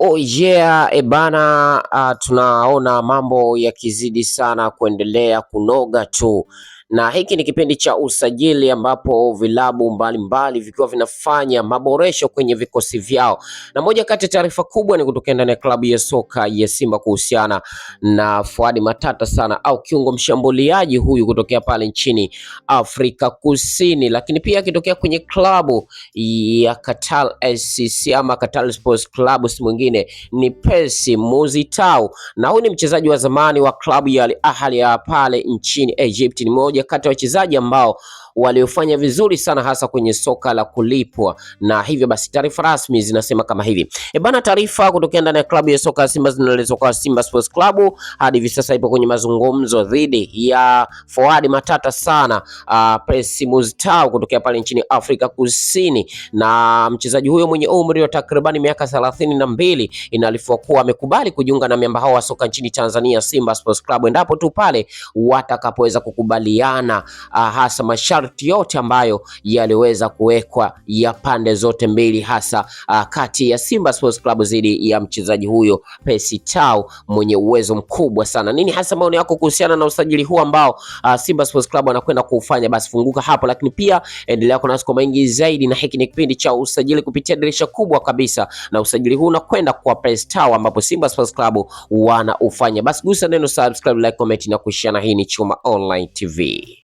Oh yeah, ebana, tunaona mambo yakizidi sana kuendelea kunoga tu, na hiki ni kipindi cha usajili ambapo vilabu mbalimbali vikiwa vinafanya maboresho kwenye vikosi vyao, na moja kati ya taarifa kubwa ni kutokea ndani ya klabu ya soka ya Simba kuhusiana na Fuadi Matata sana au kiungo mshambuliaji huyu kutokea pale nchini Afrika Kusini, lakini pia akitokea kwenye klabu ya Qatar SCC ama Qatar Sports Club, si mwingine ni Percy Muzitau, na huyu ni mchezaji wa zamani wa klabu ya Al Ahly ya pale nchini Egypt. Ni mmoja kati ya wachezaji ambao waliofanya vizuri sana hasa kwenye soka la kulipwa, na hivyo basi taarifa rasmi zinasema kama hivi. E bana, taarifa kutokea ndani ya klabu ya soka ya Simba zinaelezwa kwa Simba Sports Club hadi hivi sasa ipo kwenye mazungumzo dhidi ya forward matata sana Percy Muzitau kutokea pale nchini Afrika Kusini, na mchezaji huyo mwenye umri wa takribani miaka 32 inaarifiwa kuwa amekubali kujiunga na miamba hao wa soka nchini Tanzania Simba Sports Club endapo tu pale watakapoweza kukubaliana hasa masharti yote ambayo yaliweza kuwekwa ya pande zote mbili, hasa kati ya Simba Sports Club dhidi ya mchezaji huyo Percy Tau mwenye uwezo mkubwa sana. Nini hasa maoni yako kuhusiana na usajili huu ambao Simba Sports Club anakwenda kuufanya? Basi funguka hapo, lakini pia endelea kuwa nasi kwa mengi zaidi, na hiki ni kipindi cha usajili kupitia dirisha kubwa kabisa, na usajili huu unakwenda kwa Percy Tau ambapo Simba Sports Club wanaufanya. Basi gusa neno subscribe, like, comment na kushare, na hii ni Chuma Online TV.